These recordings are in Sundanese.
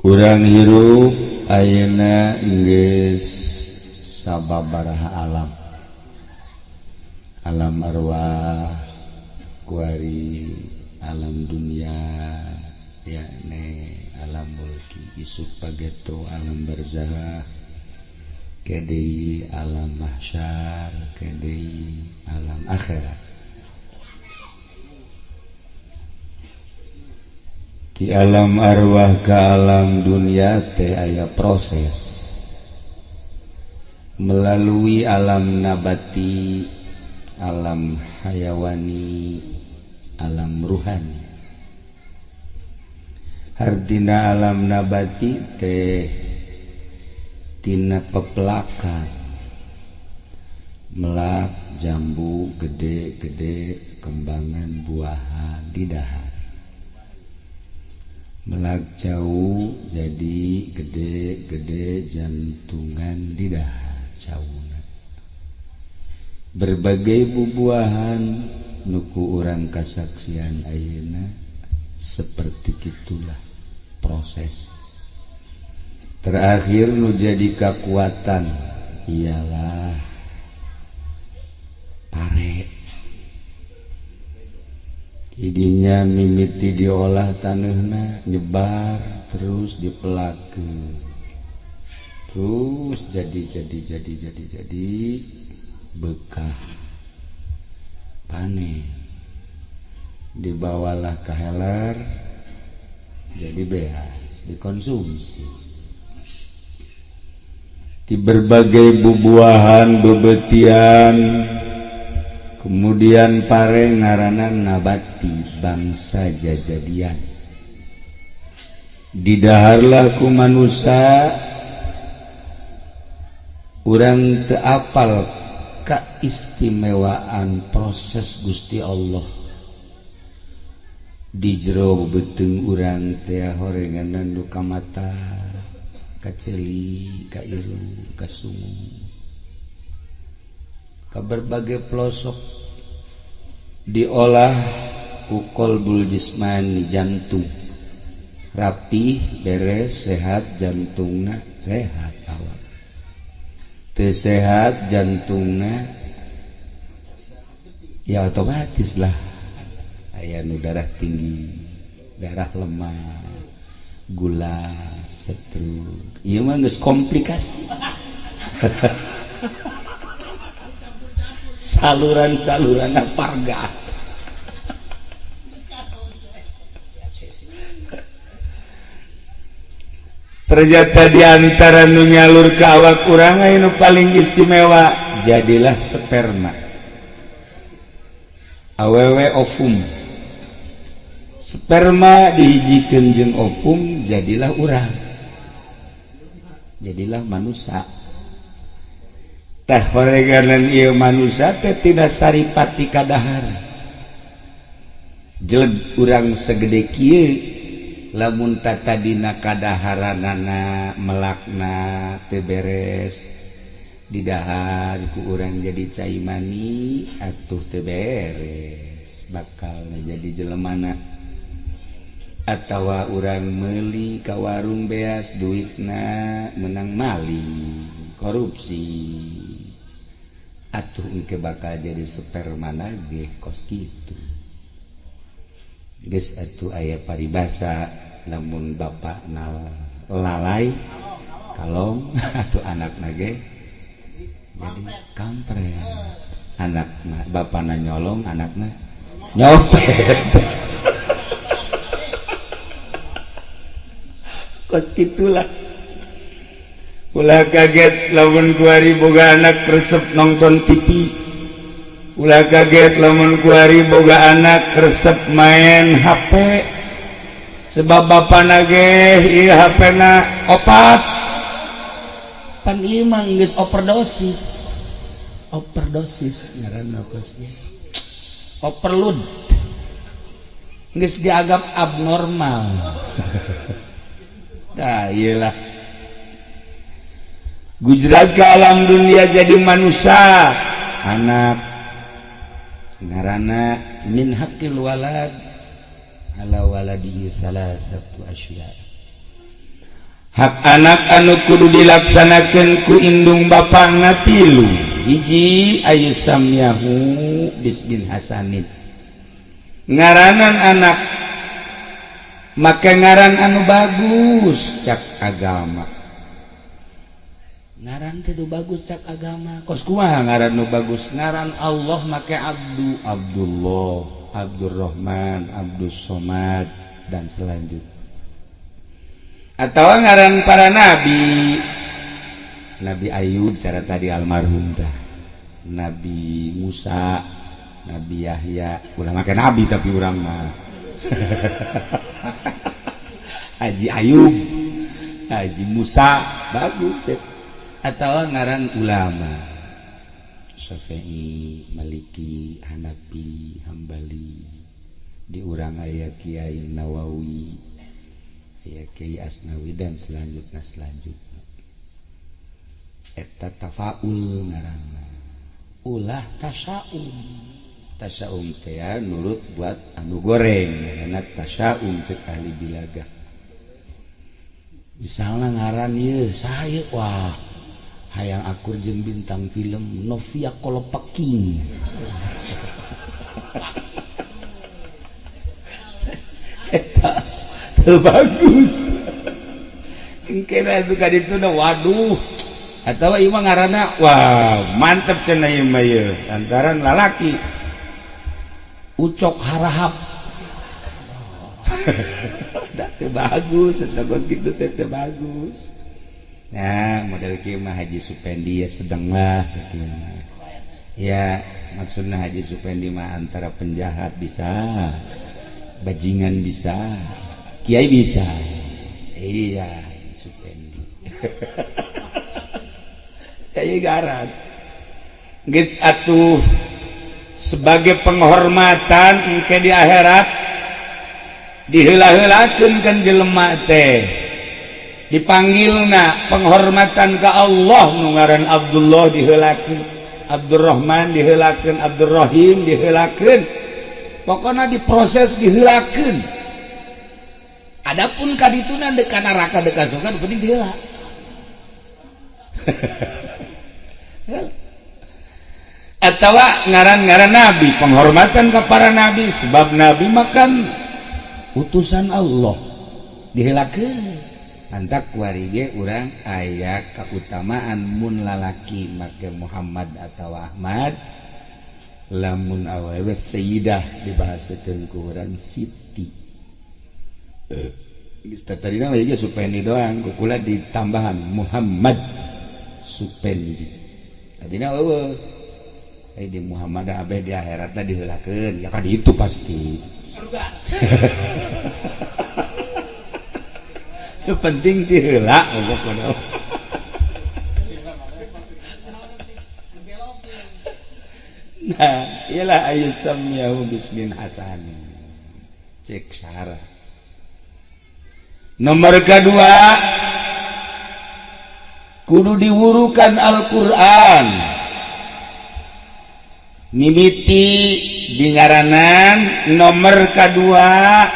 Urang hirup ayeuna geus sababaraha alam, alam arwah kuari, alam dunia yakni alam mulki, isuk pageto alam barzah, kede alam mahsyar, kede alam akhirat. Di alam arwah ke alam dunia teh aya proses melalui alam nabati, alam hayawani, alam ruhani. Hartina alam nabati teh tina pepelakan, melak jambu gede-gede kembangan buahan di dahar, melak jauh jadi gede-gede jantungan di dahar cauna. Berbagai bubuahan nuku urang kasaksian ayeuna seperti itulah proses. Terakhir nu jadi kekuatan ialah pare. Idinya mimiti diolah taneuhna, nyebar terus dipelakeun, terus jadi bekah panen, dibawalah ke heler jadi beas dikonsumsi. Di berbagai bubuahan bebetian kemudian pare ngaranna nabati bangsa jajadian. Didaharlah ku manusia, urang teu apal keistimewaan proses Gusti Allah di jero beuteung urang teh, horenganan nu ka mata, ka ceuli, ka irung, ka sungu, ke berbagai pelosok, diolah ku qolbul jismani, jantung rapih beres sehat jantungna, sehat awak. Teu sehat jantungna ya otomatis lah aya nu darah tinggi, darah lemah, gula, stroke. Ieu mah geus komplikasi, saluran-saluran parga. Ternyata di antara nu nyalur ke awak urang anu paling istimewa jadilah sperma, awewe ovum. Sperma dihijikeun jeung ovum jadilah urang, jadilah manusia. Teh horeganan ieu manusia teh tina saripati kadahar. Jeleg urang segede kieu lamun tatadina kadaharanana melakna teu beres, didahar ku urang jadi cai mani atuh teu beres, bakal jadi jelemana. Atawa urang meuli ka warung beas duitna menang maling korupsi, atuh engke bakal jadi sperma ge kos kitu. Geus atuh aya paribasa lamun bapak na lalai kalong atuh anakna ge jadi kampret, anakna bapana nyolong anakna nyopet. Kos kitulah. Ulah kaget lamun kuari boga anak resep nonton TV, ulah kaget lamun kuari boga anak resep main HP, sebab bapana ge ieu HP na opat pan ieu mah geus overdosis, overdosis ngaranna kos ieu, overload, geus dianggap abnormal. Dah iyalah Gujarat ke alam dunia jadi manusia anak ngarana min haqqil walad ala waladihi salasatu asya. Hak anak anu kudu dilaksanakan ku indung bapakna tilu. Hiji, ayu samyahu bismin hasanin, ngaranan anak make ngaran anu bagus cak agama. Ngaran teh nu bagus cak agama. Kos kumaha ngaran nu bagus? Ngaran Allah make Abdu, Abdullah, Abdurrahman, Abdus Somad, dan selanjutnya. Atau ngaran para nabi, Nabi Ayub cara tadi almarhum tah, Nabi Musa, Nabi Yahya. Ulah make nabi, tapi urang mah Haji Ayub, Haji Musa bagus ya. Atau ngaran ulama, Syafi'i, Maliki, Hanafi, Hambali. Di urang aya Kiai Nawawi, aya Kiai Asnawi, dan selanjutnya selanjutnya. Eta tafaul ngaranna, ulah tasaum. Tasaum teh nurut buat anu goreng ngaranna tasaum cek ahli balaghah. Misalnya ngaran ieu saya, wah, hayang akur jeung bintang film Novia Kolopaking. Eta teu bagus. Engkena itu ka ditu, waduh. Atau ieu mah ngaranna, wah, mantep cenah ieu mah ieu lantaran lalaki. Ucok Harahap. Da teu bagus eta, kos kitu teh teu bagus. Nah, model kieu mah Haji Supendi ya sedang lah cek ieu mah. Ya, maksudna Haji Supendi mah antara penjahat bisa, bajingan bisa, kiai bisa. Iya, Supendi. Kayak garan. Geus atuh, sebagai penghormatan engke di akhirat diheula-heulakeun kan jelema teh dipanggilna penghormatan ke Allah. Nu ngaran Abdullah diheulakeun, Abdurrahman diheulakeun, Abdurrahim diheulakeun, pokoknya diproses diheulakeun. Adapun kadituna deuk ka neraka, deuk ka surga, nu penting diheula. Atau ngaran-ngaran nabi, penghormatan ke para nabi, sebab nabi makan utusan Allah, diheulakeun. Antak kuari ge urang aya keutamaan mun lalaki make Muhammad atau Ahmad, lamun awewe Sayyidah, dibahasakeun ku urang Siti. Geus tadi mah ieu Supendi doang, ku kula ditambahan Muhammad Supendi. Tadina eueuh. Eh, di Muhammad abeh di akhiratna diheulakeun ya kan itu pasti surga. Itu penting diheula pokokna. Nah, iyalah ayu samyahu bismin hasan. Cek syarah. Nomor kedua, kudu diwurukan Al-Qur'an. Mimiti di ngaranan nomor kedua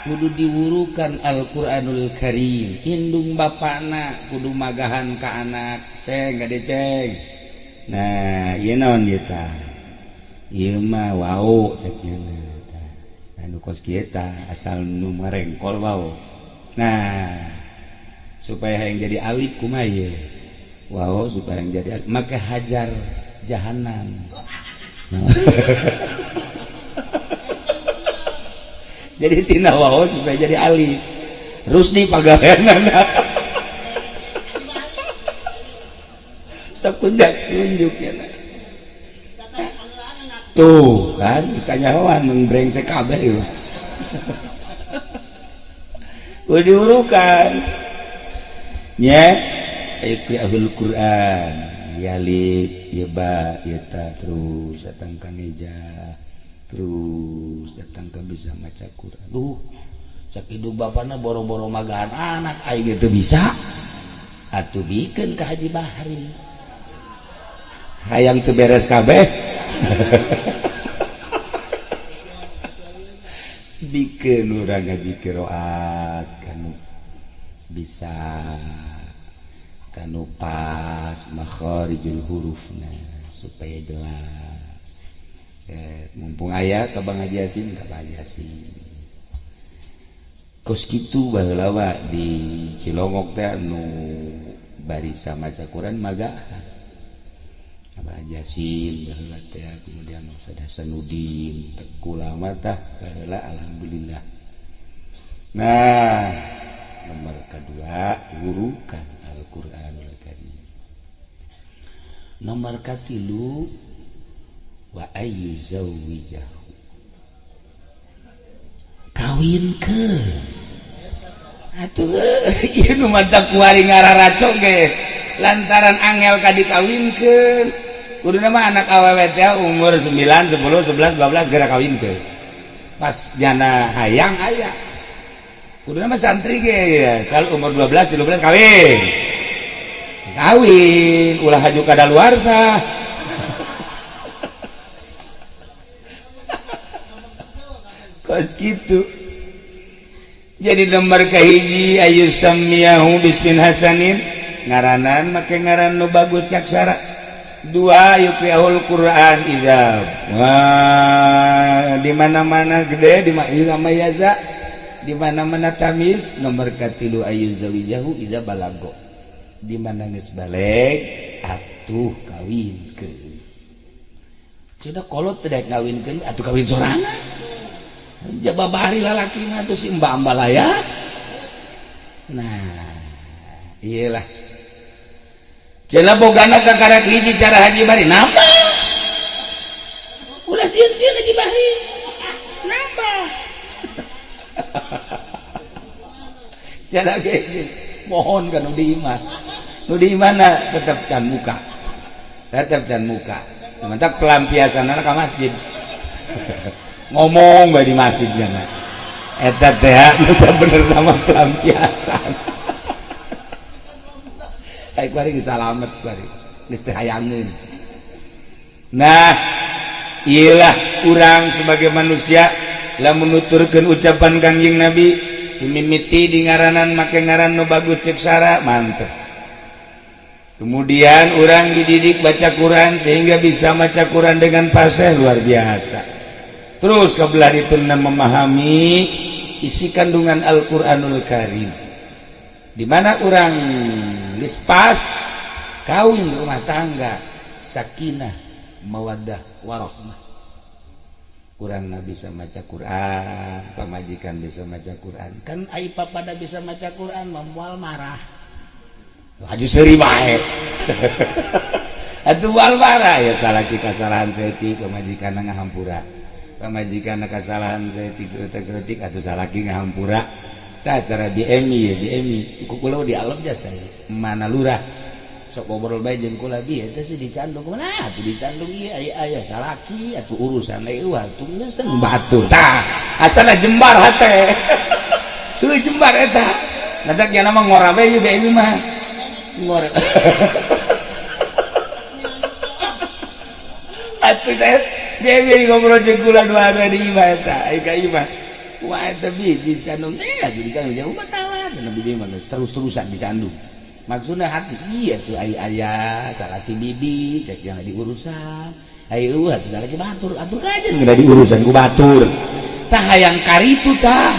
kudu diwurukan Al-Qur'anul Karim. Indung bapakna kudu magahan ka anak, ceng gade ceng. Nah, ieu naon ieu tah? Ieu mah wau cek nya tah. Anu kos kieu tah asal nu marengkol wau. Nah, supaya hayang jadi alif kumaha ieu? Wau supaya hayang jadi alif make hajar jahanam. Nah. Jadi tina wau supaya jadi alif. Rusdi pagaweanana. Sakunjak tunjuk ya. Tuh kan geus kanyahoan mun brengsek kabeh ieu. Kudu diurukan. Nya, iqra'ul Qur'an, ya alif, ya ba, ya ta, terus datang ka meja, terus datang ke bisa maca Quran. Duh, cek indung bapana boro-boro magahan anak aing ge teu bisa. Atuh bikeun ka Haji Bahri. Hayang teu beres kabeh. Bikeun urang ngaji qiraat kanu Bisa kanu pas makharijul hurufna supaya jelas. Mumpung aya ka Bang Haji Yasin, ka Bang Haji Yasin. Kos kitu baheula wa di Cilongok teh nu barisa maca Quran magahan. Abah Haji Yasin baheula teh, kemudian Ustaz Hasanuddin teh ulama tah baheula, alhamdulillah. Nah, nomor kedua gurukan Al-Qur'anul Karim. Nomor katilu wa ayyu zawwijahu, kawinkeun. Atuh ieu nu matak kuari ngararacok ge lantaran angel ka dikawinkeun. Kuduna mah anak awewe teh umur 9, 10, 11, 12 geura kawinkeun. Pas jana hayang aya. Kuduna mah santri ge ya, sal umur 12, 13 kawin. Kawin ulah haju kadaluarsa. Kos kitu. Jadi nomor kahiji ayu samiyahu bismin hasanin, ngaranan make ngaran nu bagus caksara. Dua yuqri'ul Qur'an idza wah di mana-mana gede di mana yaza di mana-mana tamis. Nomor katilu ayu zawijahu idza balago, di mana geus baleg atuh kawinkeun. Cenah kolot teh daek ngawinkeun atuh kawin sorangan. Jababari lalaki mah atuh si mbak-mbak laya. Nah, iyalah. Cenah bogana kakarak hiji cara Haji Bahri. Napa? Ulah sieun-sieun Haji Bahri. Napa? Cara geus mohon ka nu di imah. Nu di imahna tetep can muka. Tetep can muka. Mantap pelampiasanana ka masjid. Ngomong bae di masjid jangan. Eta teh nu bener nama pelampiasan. Ai kuari geus salamet kuari. Geus teu hayangeun. Nah, iyalah urang sebagai manusia lamun nuturkeun ucapan Kangjeng Nabi mimiti di ngaranan make ngaran nu bagus ceuk sara mantep. Kemudian orang dididik baca Quran sehingga bisa baca Quran dengan fasih luar biasa. Terus kebelah itu memahami isi kandungan Al-Qur'anul Karim. Di mana orang geus pas kawin rumah tangga sakinah mawaddah warahmah. Urang bisa maca Quran, pamajikan bisa maca Quran. Kan ai papada bisa maca Quran moal marah. Laju seuri bae. Atuh moal marah ya salaki kasalahan saeutik pamajikan ngahampura. Pamajikan kasalahan saeutik saeutik atuh salaki ngahampura. Tah cara BMI ya BMI. Ku kula di alam jasa mana lurah. Sok ngobrol bae jeung kula bi eta sih dicandung kumaha atuh dicandung ieu aya aya salaki atuh urusan eueuh atuh geus teh batur. Tah asana jembar hate. Heuh jembar eta. Ngadak nya mah ngora bae ieu BMI mah. Ngora. Atuh teh BMI ngobrol jeung kula dua ada di imah eta ai ka imah. Kumaha eta bi dicandung teh atuh dicandung jauh masalah cenah bibi mah geus terus-terusan dicandung. Maksudnya hati iya tuh ai aya salaki bibi cek jangan diurusan ai eueuh atuh salaki batur atuh kajen geuna diurusan ku batur. Tah hayang karitu tah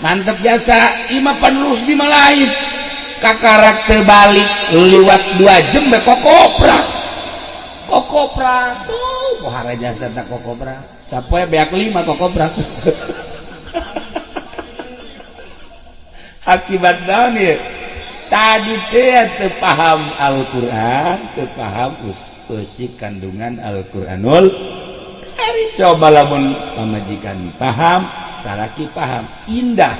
mantep jasa imah penerus di lain kakarak teu balik liwat 2 jam be kokoprak kokoprak tuh pohara jasa tah kokoprak sapoe beak 5 kokoprak. Akibat naon ieu? Tadi teh teu paham Al-Qur'an, teu paham eusi kandungan Al-Qur'anul Karim. Coba lamun pamajikan paham, salaki paham, indah.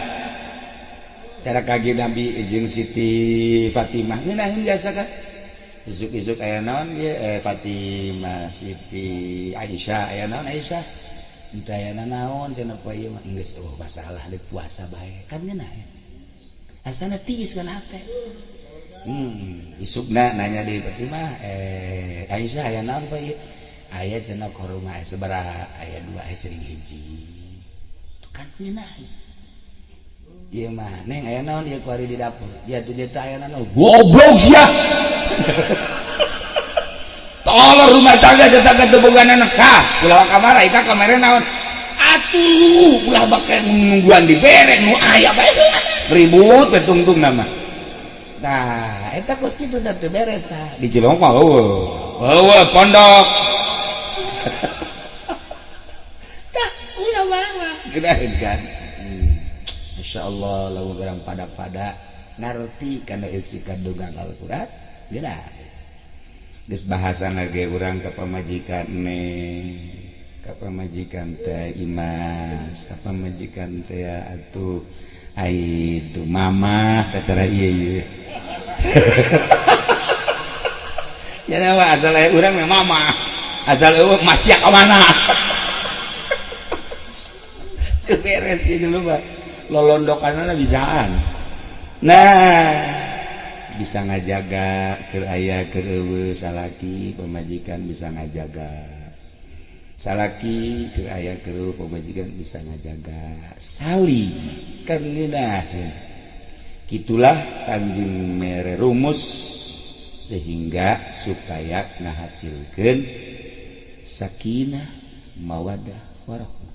Cara kage Nabi jeung Siti Fatimah ngeunaheun jasa kan. Isuk-isuk aya naon ieu Fatimah Siti Aisyah aya naon Aisyah? Henteu aya naon cenah poe ieu mah geus eueuh masalah deuk puasa bae kan ngeunaheun. Asana tiis kana hate. Isukna nanya di Fatimah, Aisyah aya naon poe ieu? Aya cenah korma aya sabaraha? Aya 2 aya sering hiji. Tuh kan ngeunaheun. Ieu mah neng aya naon ieu kuari di dapur. Dia tuh dia teh aya naon. Goblok sia. Tolong rumah tangga tetangga teu boga anak ka. Ulah kamar ka kamare naon? Atuh ulah bakal nungguan dibere nu aya bae ribut we tungtung nama. Nah, eta kos kitu teh teu beres tah. Di Cilongok mah eueuh. Eueuh pondok. Tah ulah mah. Gedaheun kan. Masya Allah lamun urang pada-pada ngarti kana isi kandungan Al-Qur'an geuna. Geus bahasana ge urang ka pamajikan neng, ka pamajikan teh Imas, ka pamajikan teh atuh ai itu mama cara ieu ieu. Ya mah asal aya urang mah mama. Asal eueuh masih ka mana. Teu beres ieu dulu mah. Lolondokanana bisaan. Nah, bisa ngajaga keur aya keur eueuh salaki pamajikan bisa ngajaga. Salaki keur aya keur pamajikan bisa ngajaga. Saling kan ngeunaheun. Kitulah Kanjeng mere rumus sehingga supaya ngahasilkeun sakinah mawadah warahmah.